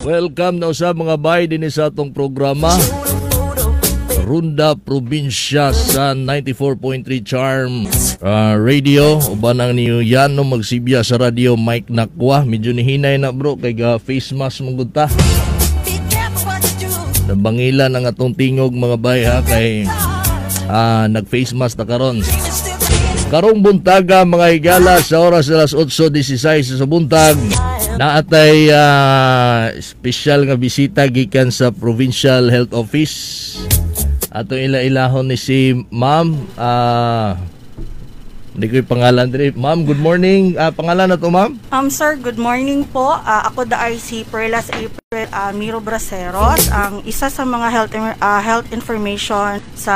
Welcome na usab, mga bay, dinhi sa atong programa Runda Probinsya sa 94.3 Charm Radio. Uban ang niyo Yano magsibya sa radio, Mike Nakwa. Medyo nihinay na, bro, kay ga face mask mong gud ta. Nabangilan ang atong tingog, mga bay, ha, kay nag face mask na karon. Karong buntaga, mga higala, sa oras alas 8:16 sa buntag, naatay espesyal nga bisita gikan sa Provincial Health Office. Ato ila-ilahon ni si Ma'am, hindi ko yung pangalan diri. Ma'am, good morning. Pangalan na to, ma'am? Sir, good morning po. Ako da ay si Perlas April Miro Braceros, ang isa sa mga health information sa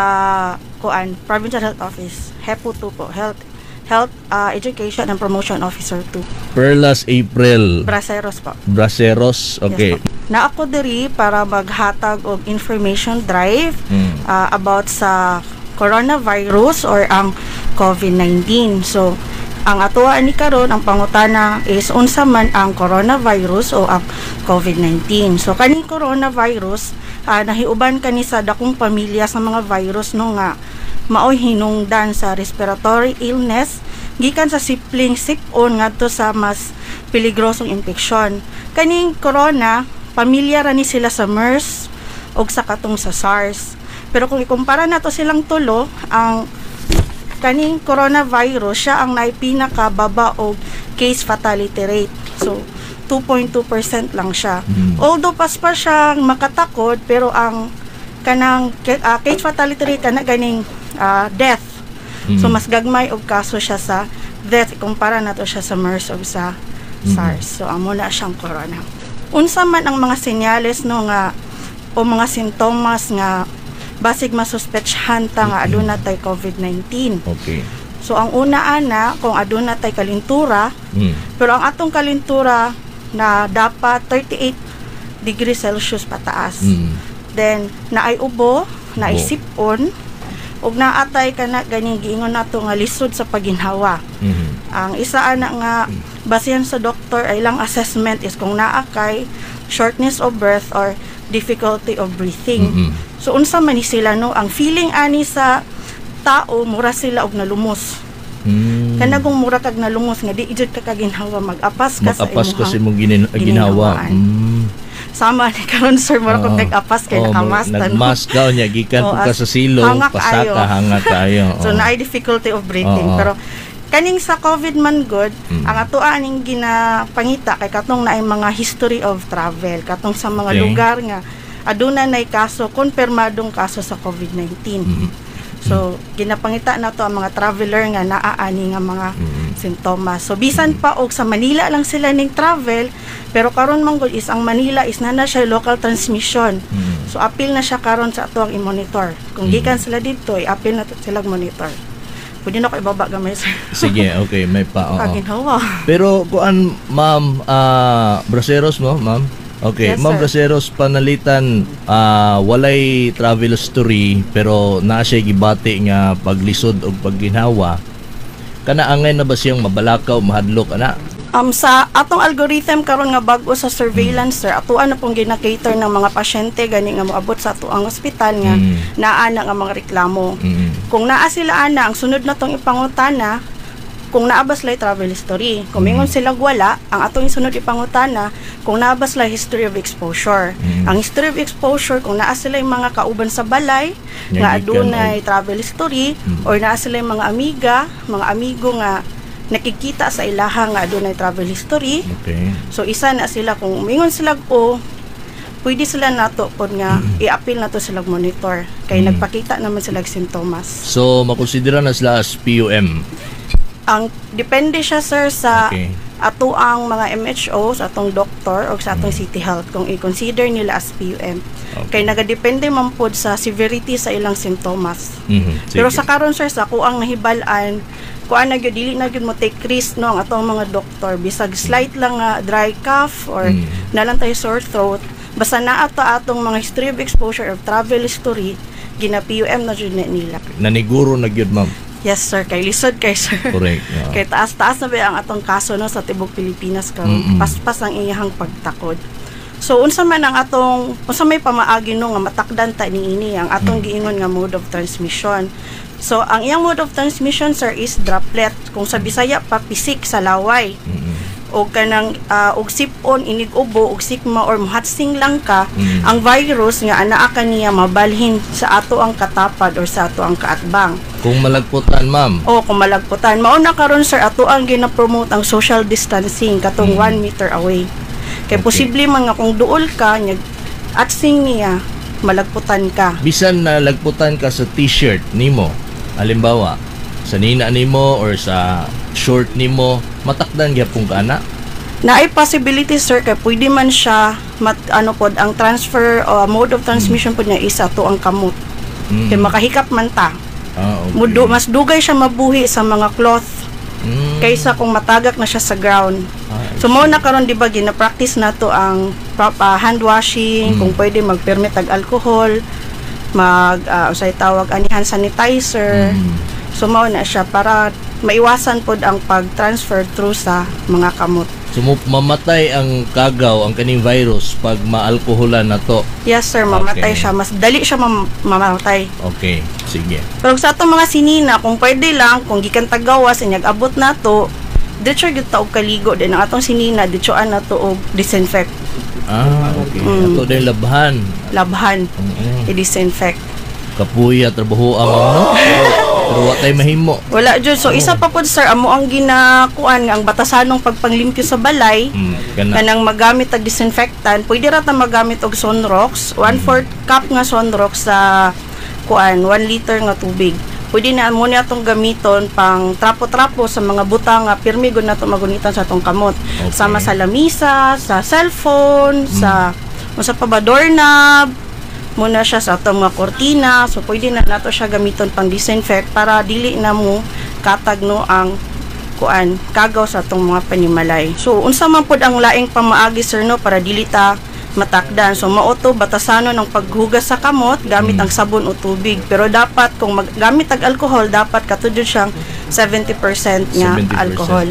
kuan Provincial Health Office. HEPO 2 po, Health Education and Promotion Officer 2. Perlas April Braceros po. Braceros. Okay. Yes po. Na ako diri para maghatag og information drive about sa coronavirus or ang COVID-19. So, ang atoa ni karon, ang pangutana is unsa man ang coronavirus o ang COVID-19. So kaning coronavirus, nahiuban kani sa dakong pamilya sa mga virus, no, nga maoy hinungdan sa respiratory illness gikan sa simpleng sipon ngadto sa mas peligrosong impeksyon. Kaning corona, pamilya ra ni sila sa MERS ug sa katong sa SARS. Pero kung ikumpara nato silang tulo, ang kaning coronavirus, siya ang naay pinakababa og case fatality rate. So 2.2% lang siya. Although paspas siyang makatakod, pero ang kanang case fatality rate kana ganing death. So mas gagmay og kaso siya sa death kumpara nato siya sa MERS o sa SARS. So amo na siyang corona. Unsa man ang mga senyales, no, nga o mga sintomas nga basig masuspetsahan ta nga aduna tay COVID-19? So ang una ana, kung aduna tay kalintura, pero ang atong kalintura na dapat 38 degrees Celsius pataas. Then naay ubo, naay Ubo. Sipon, ug naatay kana ganing giingon nato nga lisod sa paginhawa. Ang isa ana nga basihan sa doktor ay lang assessment is kung naa kay shortness of breath or difficulty of breathing. So unsa man ni sila, no, ang feeling ani sa tao, mura sila og nalumos. Kana kung mura kag nalumos nga di jud ka kaginhawa, mag-apas ka sa Mag-apas ka sa imuhang imong ginhawa. Gininhawaan. Sama ni karon, sir, mura kog nag-apas kay nakamask ta, no? Nagmask ka niya gikan Oo, po ka sa silong, hangak pasaka ayo. Hanga kayo. So naay difficulty of breathing, pero kaning sa COVID man good, ang ato aning ginapangita kay katong naay mga history of travel, katong sa mga lugar nga aduna nay kaso, konfirmadong kaso sa COVID-19. So ginapangita nato ang mga traveler nga naa ani nga mga sintomas. So bisan pa og sa Manila lang sila ning travel, pero karon man gud is ang Manila is na na siya local transmission. So apil na siya karon sa ato ang i-monitor. Kung gikan sila didto, i-apil na to sila monitor. Pwede na ko ibaba gamay, sir. Sige, okay, may pa. Oo. Kaginhawa. Pero kuan, ma'am, Braceros mo, ma'am? Okay, Yes, ma'am sir. Braceros, panalitan walay travel story pero naa siya gibati nga paglisod og pagginhawa. Kana angay na ba siyang mabalakaw, mahadlok ana? Sa atong algorithm karon nga bag-o sa surveillance, sir, atoa na pong gina-cater ng mga pasyente gani nga moabot sa atoang ospital nga naa na nga mga reklamo. Kung naa sila ana, ang sunod na tong ipangutana kung naa ba sila travel history. Kung mingon sila wala, ang atong isunod ipangutana kung naa ba sila history of exposure. Ang history of exposure, kung naa sila yung mga kauban sa balay nga nga gikan adunay travel history or naa sila yung mga amiga, mga amigo nga nakikita sa ilaha nga adunay travel history. So isa na sila, kung umingon sila o pwede sila nato pod nga i-appeal nato sila monitor kay nagpakita naman sila og sintomas. So makonsidera na sila as PUM. Ang depende siya, sir, sa ato ang mga MHO, sa atong doktor o sa atong City Health kung i-consider nila as PUM. Kay nagadepende man pod sa severity sa ilang sintomas. Pero sa karon, sir, sa ako ang nahibal-an, kuan na gyud, dili na gyud mo take risk, no, ang atong mga doktor bisag slight lang nga dry cough or nalang tayo sore throat, basta naa ta atong mga history of exposure or travel history, gina PUM na jud na nila. Naniguro na gyud, ma'am. Yes, sir, kay lisod kay, sir. Correct. Kay taas-taas na ba ang atong kaso, no, sa tibok Pilipinas karon. Paspas ang iyahang pagtakod. So unsa man ang atong, unsa may pamaagi no nga matakdan ta niini ang atong giingon nga mode of transmission? So ang iyang mode of transmission, sir, is droplet. Kung sa Bisaya pa, pisik sa laway. O kanang og sipon inig ubo og sikma or muhatsing lang ka, ang virus nga anaa kaniya mabalhin sa ato ang katapad or sa ato ang kaatbang. Kung malagputan, ma'am. O kung malagputan. Mao na karon, sir, ato ang gina-promote ang social distancing katong 1 meter away. Kay posible man nga kung duol ka nya atsing niya, malagputan ka. Bisan na lagputan ka sa T-shirt nimo, halimbawa, sa nina nimo or sa short nimo, matakdan gyapon ka ana? Naay possibility, sir, kay pwede man siya mat, ano pod ang transfer o mode of transmission pod niya is ato ang kamot. Kay makahikap man ta. Mudo, mas dugay siya mabuhi sa mga cloth kaysa kung matagak na siya sa ground. Ah, So mao na karon, di ba, gina-practice nato ang hand washing, kung pwede magpermit og alcohol, mag usay tawag ani, hand sanitizer. So mao na siya para maiwasan pod ang pag-transfer through sa mga kamot. So mamatay ang kagaw, ang kaning virus pag maalkoholan na to. Yes sir, mamatay siya, mas dali siya mamatay. Okay, sige. Pero sa atong mga sinina, kung pwede lang, kung gikan tagawas, inyag abot na to, diretso gyud ta og kaligo din ang atong sinina, diretsoan na to og disinfect. Ah, okay. Ato din labhan. Labhan, i-disinfect. Kapuya trabaho ang, no? Pero wa tay mahimo. Wala jud. So isa pa pod, sir, amo ang ginakuan nga ang batasanong pagpanglimpyo sa balay, Kana. Kanang magamit og disinfectant, pwede ra ta magamit og Zonrox, 1/4 cup nga Zonrox sa kuan, 1 liter nga tubig. Pwede na mo niya atong gamiton pang trapo-trapo sa mga butang nga pirmi gud nato magunitan sa atong kamot. Sama sa lamisa, sa cellphone, sa unsa pa ba, doorknob, muna siya sa atong mga kortina. So pwede na nato siya gamiton pang disinfect para dili na mo katag no ang kuan, kagaw sa atong mga panimalay. So unsa man pud ang laing pamaagi, sir, no, para dili ta matakdan? So mao to, batasanon ang paghugas sa kamot gamit ang sabon o tubig. Pero dapat kung maggamit og alcohol, dapat katudyo siyang 70% nga 70%, alcohol.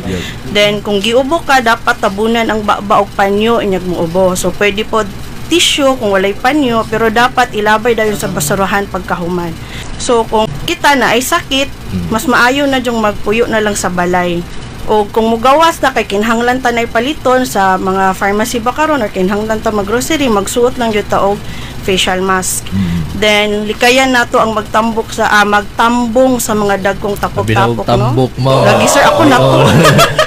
Then kung giubo ka, dapat tabunan ang baba og panyo inyag muubo. So pwede po tissue kung walay panyo, pero dapat ilabay dayon sa basurahan pagkahuman. So kung kita na ay sakit, mas maayo na jung magpuyo na lang sa balay. O kung mugawas na kay kinahanglan ta nay paliton sa mga pharmacy ba karon or kinahanglan ta maggrocery, magsuot lang jud ta og facial mask. Then likayan nato ang magtambok sa magtambong sa mga dagkong tapok-tapok, no. Tambok mo. Lagi, sir, ako na to. Oo.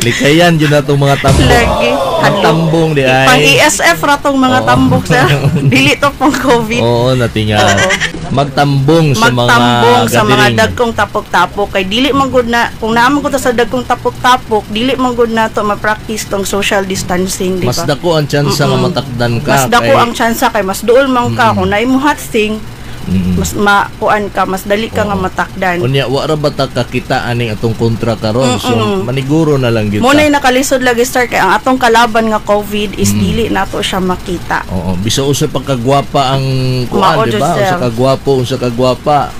Likayan jud nato mga tambok. Lagi. Magtambong di ay. Pang ESF ra tong mga tambok, sir. Dili to pang COVID. Oo, natinga. Magtambong sa mga Magtambong sa mga gathering. Dagkong tapok-tapok kay dili man gud na kung naa man gud ta sa dagkong tapok-tapok, dili man gud nato ma-practice tong social distancing, di Mas ba? dako ang tsansa nga matakdan ka. Mas dako ang tsansa kay mas duol man ka. Kung naay mo hatsing, mas makuan ka, mas dali ka nga matakdan. Unya wa ra ba ta kakita aning atong kontra karon? So maniguro na lang gyud Mo ta. na'y nakalisod lagi, sir, kay ang atong kalaban nga COVID is dili nato siya makita. Oo, bisa usa pagkagwapa ang kuan, Mao di jud, ba? sir. Usa kagwapo, usa kagwapa.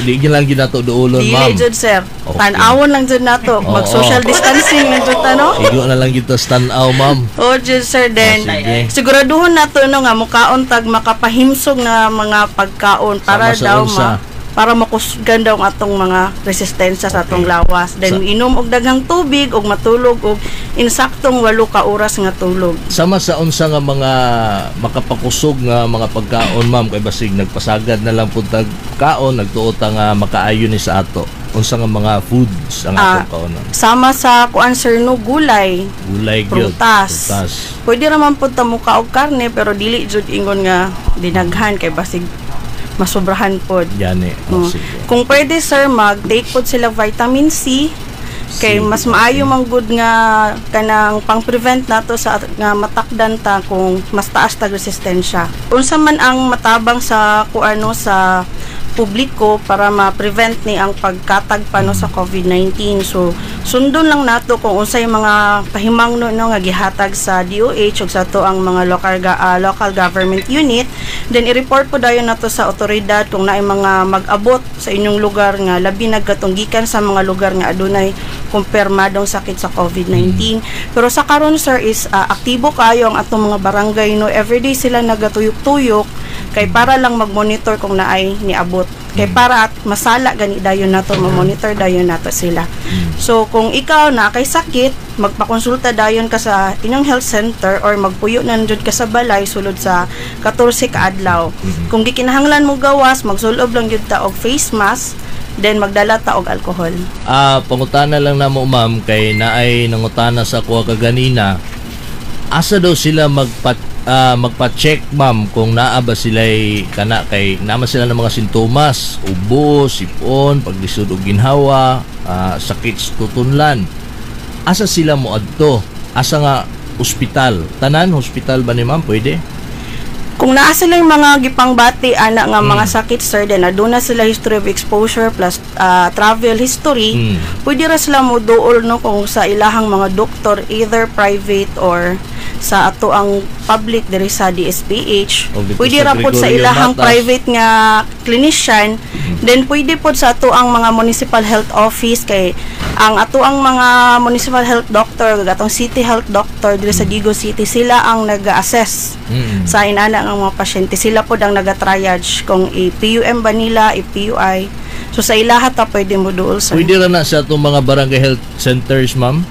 Di gyud lang gyud nato duolon, Dili ma'am. jud, sir. Tan-awon lang jud nato, mag social distancing lang jud ta, no. Igo na lang gyud ta stand-aw, ma'am. Oh, jud, sir, then Oh, sige. Siguraduhon nato no nga mukaon tag makapahimsog na mga pagkaon para Sama sa daw unsa. Para makusgan daw ang atong mga resistensya sa atong lawas. Then inom og daghang tubig ug matulog og insaktong 8 ka oras nga tulog. Sama sa unsa nga mga makapakusog nga mga pagkaon, ma'am, kay basig nagpasagad na lang pud tag kaon, nagtuo ta nga makaayo ni sa ato. Unsa nga mga foods ang atong kaonon? Sama sa kuan, sir, no, gulay, Gulay gyud. prutas. Prutas. Pwede raman pud ta muka og karne, pero dili jud ingon nga dinaghan kay basig masobrahan pod. Yani. Oh, sige. Kung pwede, sir, mag-take pod sila vitamin C kay C. mas maayo man gud nga kanang pang-prevent nato sa nga matakdan ta kung mas taas tag resistensya. Unsa man ang matabang sa kuano sa publiko para ma-prevent ni ang pagkatag pa no sa COVID-19? So sundon lang nato kung unsay mga pahimangno no nga gihatag sa DOH ug sa ato ang mga local government unit. Then i-report po dayon nato sa otoridad kung naay mga mag-abot sa inyong lugar nga labi na katong gikan sa mga lugar nga adunay kumpirmadong sakit sa COVID-19. Pero sa karon, sir, is aktibo kayo ang atong mga barangay, no? Everyday sila nagatuyok-tuyok kay para lang mag-monitor kung naay niabot. Kay para at masala gani dayon nato, ma-monitor dayon nato sila. So kung ikaw na kay sakit, magpakonsulta dayon ka sa inyong health center or magpuyo na jud ka sa balay sulod sa 14 ka adlaw. Kung gikinahanglan mo gawas, magsulob lang jud ta og face mask, then magdala ta og alcohol. Pangutana lang namo, ma'am, kay naay nangutana sa kuha kaganina. Asa daw sila magpa-check, ma'am, kung naa ba sila kana, kay naman sila ng mga sintomas, ubo, sipon, paglisod og ginhawa, sakit sa tutunlan? Asa sila mo adto? Asa nga ospital? Tanan hospital ba ni, ma'am, pwede? Kung naa sila yung mga gipangbati ana nga mga sakit, sir, then aduna sila history of exposure plus travel history, pwede ra sila mo duol, no, kung sa ilahang mga doktor, either private or sa ato ang public diri sa DSPH. O dito Pwede sa ra pod sa Gregorio ilahang Matas. Private nga clinician, then pwede pod sa ato ang mga municipal health office, kay ang ato ang mga municipal health doctor ug atong city health doctor diri sa Digos City, sila ang nag-assess sa inana nga mga pasyente. Sila pod ang naga-triage kung i-PUM ba nila, i-PUI. So sa ilaha ta pwede mo duol, sir. Pwede ra na sa atong mga barangay health centers, ma'am?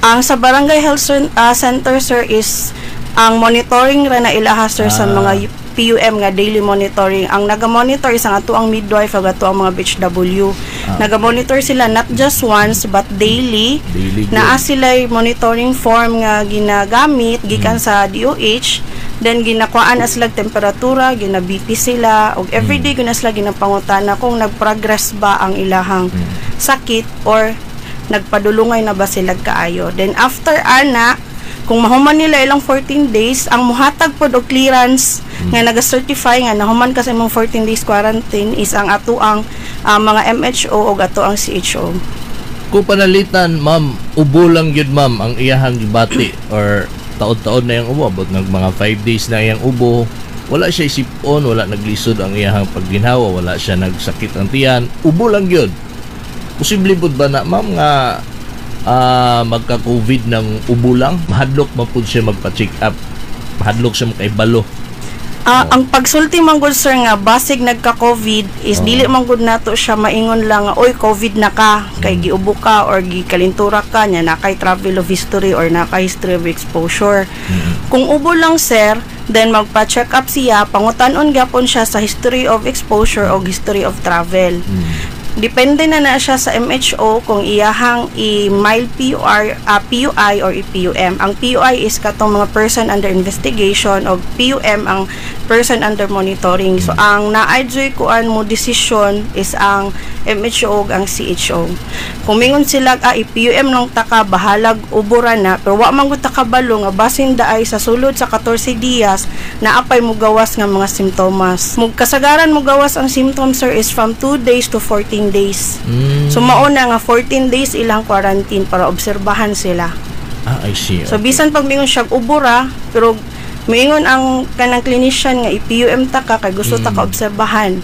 Ang sa barangay health center, sir, is ang monitoring ra na ilaha, sir, sa mga PUM nga daily monitoring. Ang naga-monitor is ang ato ang midwife ug ato ang mga BHW. Naga-monitor sila not just once but daily. Daily gyud. Naa sila monitoring form nga ginagamit gikan sa DOH. Then ginakuhaan na sila temperatura, gina BP sila ug everyday mm. sila ginapangutana kung nag-progress ba ang ilahang sakit or nagpadulungay na ba sila kaayo. Then after ana, kung mahuman nila ilang 14 days, ang muhatag pod og clearance nga naga-certify nga nahuman ka sa imong 14 days quarantine is ang ato ang mga MHO ug ato ang CHO. Kung panalitan, ma'am, ubo lang yun, ma'am, ang iyahang gibati or taod-taod na yung ubo, about nag mga 5 days na iyang ubo, wala siya isipon, wala naglisod ang iyahang pagginhawa, wala siya nagsakit ang tiyan, ubo lang yun. Posible pud ba na, ma'am, nga magka-COVID ng ubo lang? Mahadlok man pud siya magpa-check up. Mahadlok siya makaibalo. Ang pagsulti man gud, sir, nga basig nagka-COVID is dili man gud nato siya maingon lang nga, "Oy, COVID na ka kay giubo ka or gikalintura ka nya na kay travel of history or na kay history of exposure." Kung ubo lang, sir, then magpa-check up siya, pangutan-on gyapon siya sa history of exposure o history of travel. Depende na na siya sa MHO kung iyahang i-mild PUR, PUI or i-PUM. Ang PUI is katong mga person under investigation o PUM ang person under monitoring. So ang naay kuan mo decision is ang MHO ug ang CHO. Kung mingon sila, "I-PUM lang ta ka, bahalag ubo ra na," pero wa man gud ta kabalo nga basin daay sa sulod sa 14 dias naapay mo gawas nga mga simptomas. Mug kasagaran mo gawas ang symptoms, sir, is from 2 days to 14 days. So mauna nga 14 days ilang quarantine para obserbahan sila. Ah, I see. So bisan pag mingon siya ubo ra, pero miingon ang kanang clinician nga i-PUM ta ka kay gusto ta ka obserbahan.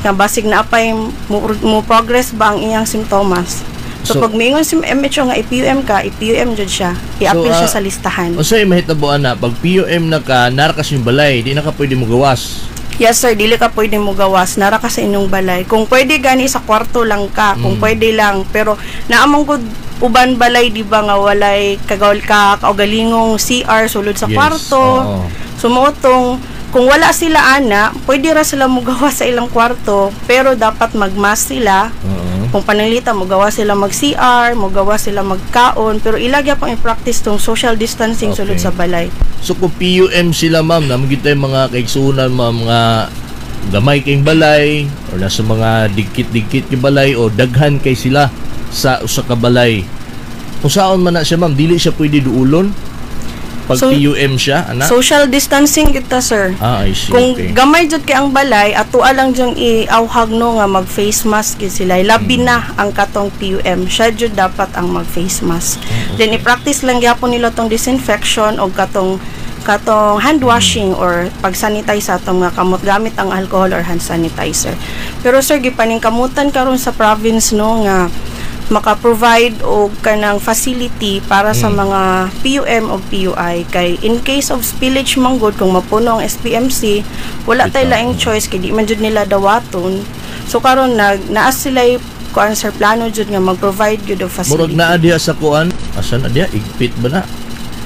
Nga basig na apay mo progress ba ang iyang simptomas. So, pag miingon si MHO nga i-PUM ka, i-PUM jud siya. I-appeal So, siya sa listahan. Unsay mahitabo ana pag PUM na ka, nara ka sa inyong balay, di na ka pwede mo gawas? Yes, sir, dili ka pwede mo gawas, nara ka sa inyong balay. Kung pwede gani sa kwarto lang ka, kung pwede lang, pero naamong gud uban balay, di ba, nga walay kagawal ka kaugalingong CR sulod sa kwarto. So mao tong kung wala sila ana, pwede ra sila mugawas sa ilang kwarto, pero dapat magmask sila. Kung pananglita, mugawas sila mag-CR, mugawas sila magkaon, pero ilagya pang i-practice tong social distancing sulod sa balay. So kung PUM sila, ma'am, naman kita yung mga kaigsunan, ma'am, nga gamay kayong balay or nasa mga dikit-dikit yung balay o daghan kay sila sa usa ka balay. Kung saon man na siya, ma'am, dili siya pwede duulon pag PUM siya, ana? Social distancing kita, sir. Ah, I see. Kung gamay jud kay ang balay, ato lang jung iawhag, no, nga mag face mask gyud sila. Labi na ang katong PUM. Siya jud dapat ang mag face mask. Then i-practice lang gyapon nila tong disinfection o katong hand washing or pag-sanitize sa atong mga kamot gamit ang alcohol or hand sanitizer. Pero sir, gipaningkamutan karon sa province, no, nga Maka-provide og kanang facility para sa mga PUM o PUI kay in case of spillage man gud, kung mapuno ang SPMC, wala tay laing choice kay di man jud nila dawaton. So karon nag naa sila kuan sir, plano jud nga mag-provide gyud og Murag facility. Naa diha sa kuan, asa na diha, Igpit ba na?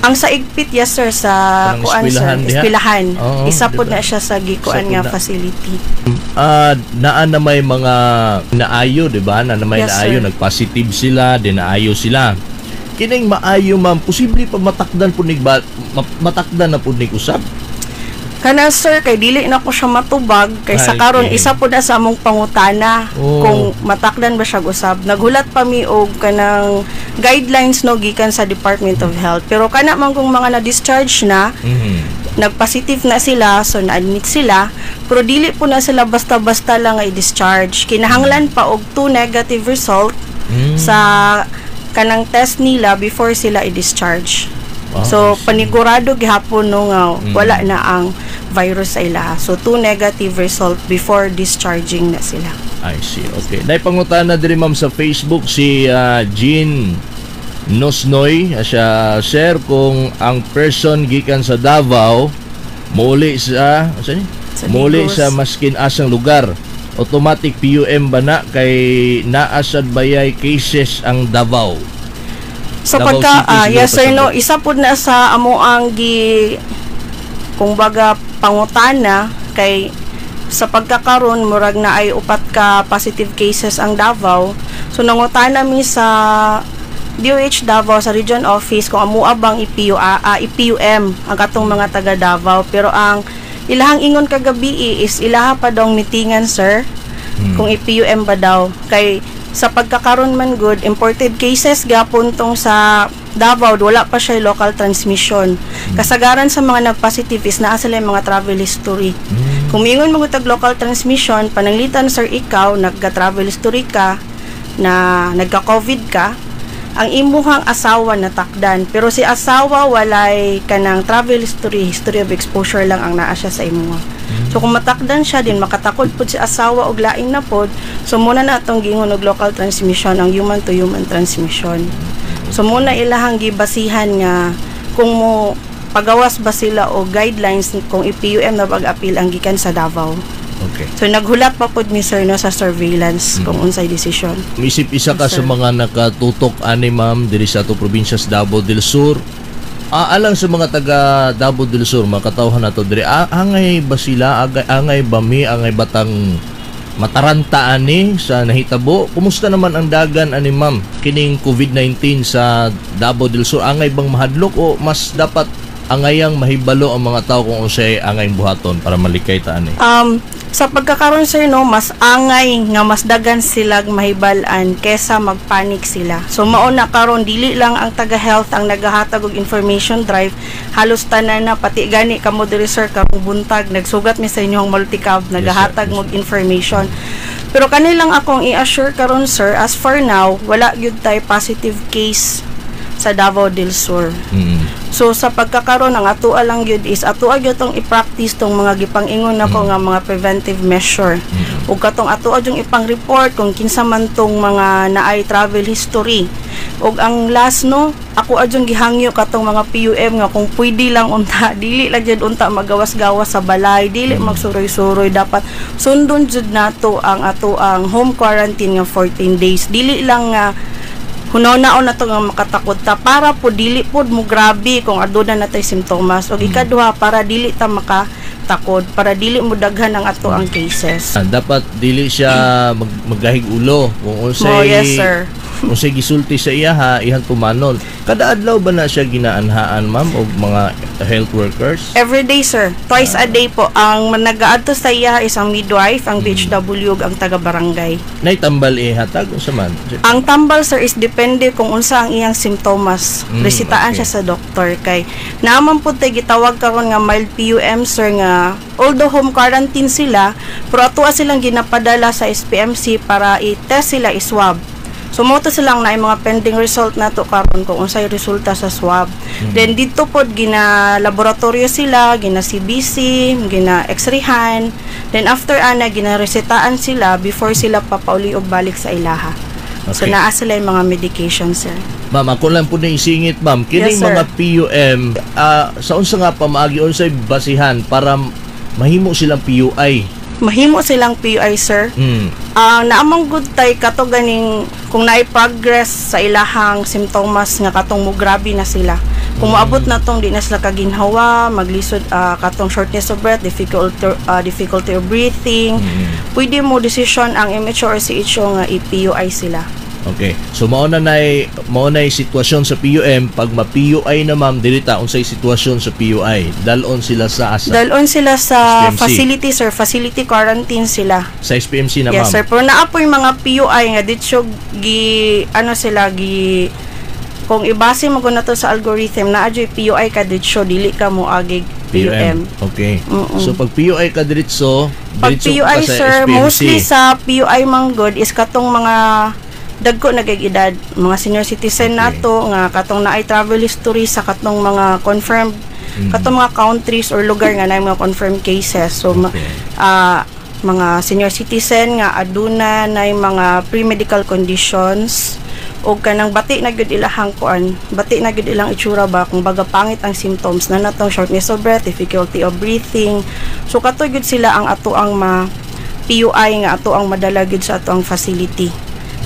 Ang sa Igpit, yes sir, sa Kanang kuan sir, eskwelahan diha? Eskwelahan. Oo, Isa pod diba? Na siya sa gikuan Isa pod nga na. Facility. Naa na may mga naayo, di ba? Na may Yes, naayo, sir. Nag-positive sila, di naayo sila. Kining maayo, ma'am, posible pa matakdan po nig ba, matakdan na po nig usab. Kana sir, kay dili na ko siya matubag kay sa Ay, karon okay. isa po na sa among pangutana kung matakdan ba siya usab. Naghulat pa mi og kanang guidelines no gikan sa Department of Health. Pero kana man kung mga na-discharge na, nag-positive na sila, so na-admit sila, pero dili po na sila basta-basta lang nga i-discharge. Kinahanglan pa og two negative result sa kanang test nila before sila i-discharge. Ah, So I see. panigurado gihapon no nga wala na ang virus sa ilaha. So two negative result before discharging na sila. I see. Okay. Naipangutana diri, ma'am, sa Facebook si Jean Nosnoy. Siya, sir, kung ang person gikan sa Davao muli sa asa ni? Sa Muli Digos. sa maskin asang lugar, automatic PUM ba na kay naa sad bayay cases ang Davao? So Davao pagka City siguro yes sir no, pasabot. Isa pud na sa amo ang gi kung baga pangutana kay sa pagkakaron murag na ay upat ka positive cases ang Davao. So nangutana mi sa DOH Davao, sa region office, kung amua bang i-PUM ang katong mga taga Davao, pero ang ilahang ingon kagabi is ilaha pa dong meetingan, sir, kung i-PUM ba daw kay sa pagkakaron man good imported cases gapon tong sa Davao, wala pa siya local transmission. Kasagaran sa mga nag-positive is naa sila yung mga travel history. Kung miingon mo tag local transmission, pananglitan sir, ikaw nagka-travel history ka na nagka-COVID ka, ang imuhang asawa natakdan, pero si asawa walay kanang travel history, history of exposure lang ang naa siya sa imuha. So kung matakdan siya din, makatakod pud si asawa og lain na pod. So muna na atong giingon og local transmission, ang human to human transmission. So muna ilahang gibasihan nga kung mo pagawas ba sila o guidelines kung i-PUM na pag-apil ang gikan sa Davao. So naghulat pa pod mi sir no sa surveillance kung unsay desisyon. Isip isa ka Yes, sa sir. mga nakatutok ani, ma'am, diri sa ato probinsya sa Davao del Sur. Alang sa mga taga Davao del Sur, mga katawhan nato diri, angay ba sila, angay ba mi, angay batang mataranta ani sa nahitabo? Kumusta naman ang dagan ani, ma'am, kining COVID-19 sa Davao del Sur? Angay bang mahadlok o mas dapat angayang mahibalo ang mga tao kung unsay angay buhaton para malikay ta ani? Sa pagkakaroon sir no, mas angay nga mas dagan silag mahibal-an kesa magpanic sila. So mao na karon dili lang ang taga health ang nagahatag og information drive, halos tanan na, pati gani kamo diri sir karong buntag, nagsugat mi sa inyong multicab, nagahatag Yes, sir. og information. Pero kanilang akong i-assure karon sir, as for now, wala gyud tay positive case sa Davao del Sur. So sa pagkakaroon, ang atoa lang gyud is atoa gyud tong i-practice tong mga gipang-ingon nako nga mga preventive measure. Ug katong atoa yung ipang-report kung kinsa man tong mga naay travel history. Ug ang last no, ako adyong gihangyo katong mga PUM nga kung pwede lang unta dili lang jud unta magawas-gawas sa balay, dili magsuroy-suroy, dapat sundon jud nato ang ato ang home quarantine nga 14 days. Dili lang nga hunaw-naon na to nga makatakod ta para po dili pod mo grabe kung aduna na tay simptomas, ug ikaduha, para dili ta makatakod, para dili mo daghan ang ato ang cases. Dapat dili siya maggahig ulo kung unsay Mo, yes sir. Unsay gisulti sa iya ha, ihang tumanon. Kada adlaw ba na siya ginaanhaan, ma'am, og mga health workers? Every day sir, twice a day po. Ang nagaadto sa iya is ang midwife, ang BHW ug ang taga barangay. Nay tambal ihatag unsa man? Ang tambal sir is depende kung unsa ang iyang simptomas. Resitaan siya sa doktor kay naaman pud tay gitawag karon nga mild PUM sir, nga although home quarantine sila, pero atoa silang ginapadala sa SPMC para i-test sila, i-swab. So mo to silang na mga pending result nato karon kung unsay resulta sa swab. Then dito pod gina laboratorio sila, gina CBC, gina x-rayhan. Then after ana gina resetahan sila before sila papauli og balik sa ilaha. So naa sila yung mga medication, sir. Ma'am, ako lang po na isingit, ma'am. Kining Yes, sir. Mga PUM, sa unsa nga pamaagi, unsay basihan para mahimo silang PUI? Mahimo silang PUI, sir. Ang naamang good tay kato ganing kung naay progress sa ilahang simptomas nga katong mo grabe na sila. Kung moabot na tong di na sila kaginhawa, maglisod, katong shortness of breath, difficulty of breathing, pwede mo decision ang MHO or CHO nga i-PUI sila. Okay. So mao na sitwasyon sa PUM. Pag ma-PUI na, ma'am, dili ta, unsay sitwasyon sa PUI? Dalon sila sa asa? Dalon sila sa SPMC. Facility, sir, facility quarantine sila. Sa SPMC na, Yes, ma'am. sir. Pero naa po yung mga PUI nga ditso gi ano sila gi kung ibase mo na to sa algorithm, naa jud PUI ka ditso, dili ka mo agig PUM. Okay. So pag PUI ka diretso, Pag diretso PUI, ka sa sir, SPMC. Mostly sa PUI manggod is katong mga dagko na kay edad, mga senior citizen nato nga katong naay travel history sa katong mga confirmed katong mga countries or lugar nga naay mga confirmed cases. So mga senior citizen nga aduna nay mga pre-medical conditions o kanang bati na gyud ilahang kuan, bati na gyud ilang itsura ba, kung baga pangit ang symptoms na natong shortness of breath, difficulty of breathing. So kato gyud sila ang ato ang ma PUI nga ato ang madala gyud sa ato ang facility.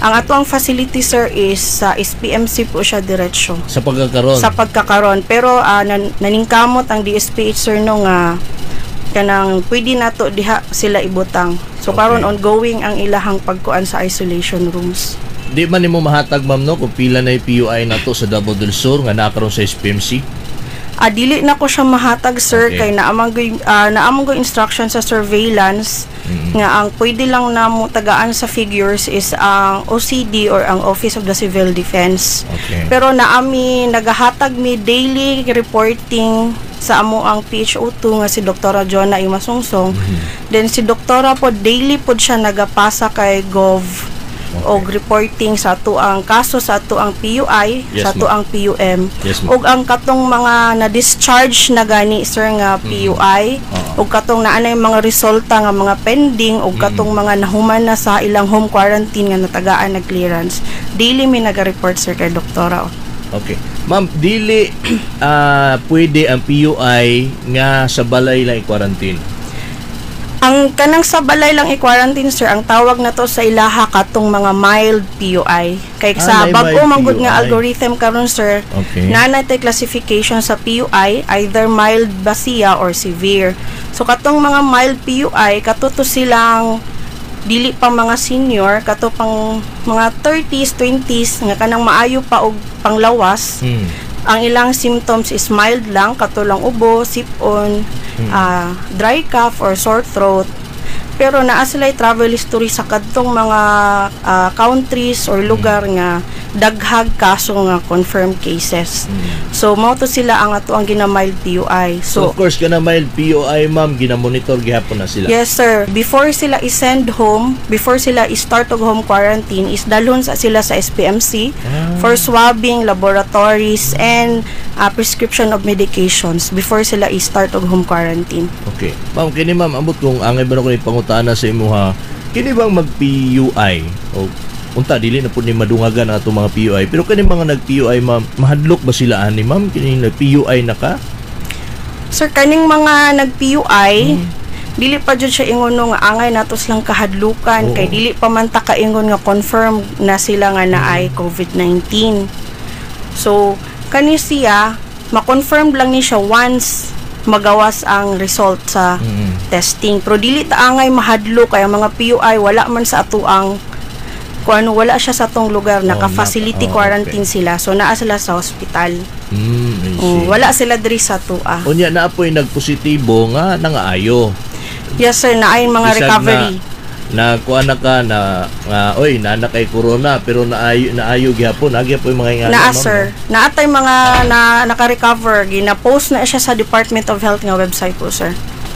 Ang ato ang facility, sir, is sa SPMC po siya diretso. Sa pagkakaron. Sa pagkakaron, pero naningkamot ang DSPH, sir, no, nga kanang pwede nato diha sila ibutang. So karon ongoing ang ilahang pagkuan sa isolation rooms. Di man nimo mahatag, ma'am, no, kung pila na yung PUI nato sa Davao del Sur nga naa karon sa SPMC? Dili na ko siya mahatag, sir, kay naamang goy instruction sa surveillance nga ang pwede lang namo tagaan sa figures is ang OCD or ang Office of the Civil Defense. Pero naami nagahatag mi daily reporting sa amo ang PHO2 nga si Dr. Jonah Imasungsong. Then si Doktora po, daily po siya nagapasa kay Gov og reporting sa ato ang kaso, sa ato ang PUI, sa ato ma'am. Ang PUM. Yes, ma'am. Ug ang katong mga na-discharge na gani, sir, nga PUI, ug katong naa na yung mga resulta nga mga pending, ug katong mga nahuman na sa ilang home quarantine nga natagaan na clearance. Daily may naga-report, sir, kay doktora. Okay. Ma'am, dili pwede ang PUI nga sa balay lang i-quarantine? Ang kanang sa balay lang i-quarantine, sir, ang tawag na to sa ilaha katong mga mild PUI. Kay sa May bag-o mild man gud nga PUI. Algorithm karon, sir, naa na tay classification sa PUI, either mild ba siya or severe. So katong mga mild PUI, kato to silang dili pa mga senior, kato pang mga 30s, 20s nga kanang maayo pa og panglawas. Ang ilang symptoms is mild lang, kato lang ubo, sipon, dry cough or sore throat. Pero naa sila travel history sa kadtong mga countries or lugar nga daghag kaso nga confirmed cases. So mao to sila ang ato ang gina mild PUI. So, of course, kana mild PUI, ma'am, ginamonitor gihapon na sila. Yes, sir. Before sila i-send home, before sila i-start og home quarantine, is dalhon sa sila sa SPMC for swabbing, laboratories, and prescription of medications before sila i-start og home quarantine. Okay. Ma'am, kini ma'am, ambot kung angay ba na ko ipangutana sa imuha, kini bang mag-PUI o unta dili na pud ni madungagan ang atong mga PUI, pero kini mga nag-PUI, ma'am, mahadlok ba sila ani, ma'am, kini nag-PUI na ka? Sir, kaning mga nag-PUI, dili pa jud siya ingon no nga angay nato silang kahadlukan kay dili pa man ta kaingon nga confirm na sila nga naay COVID-19. So, kani siya ma-confirm lang ni siya once magawas ang result sa testing. Pero dili ta angay mahadlok kay ang mga PUI wala man sa ato ang kung ano, wala siya sa atong lugar, naka-facility quarantine sila. So naa sila sa hospital. I see. Wala sila diri sa atua. Unya na po'y nagpositibo nga nangaayo. Yes, sir, naay mga Bisag recovery. Na kuan na ka na nga oy, naa na kay corona, pero naayo naayo gihapon, naa gyapon mga ingana, Naa, ma'am, sir. no? Naatay mga na naka-recover, gina-post na siya sa Department of Health nga website po, sir.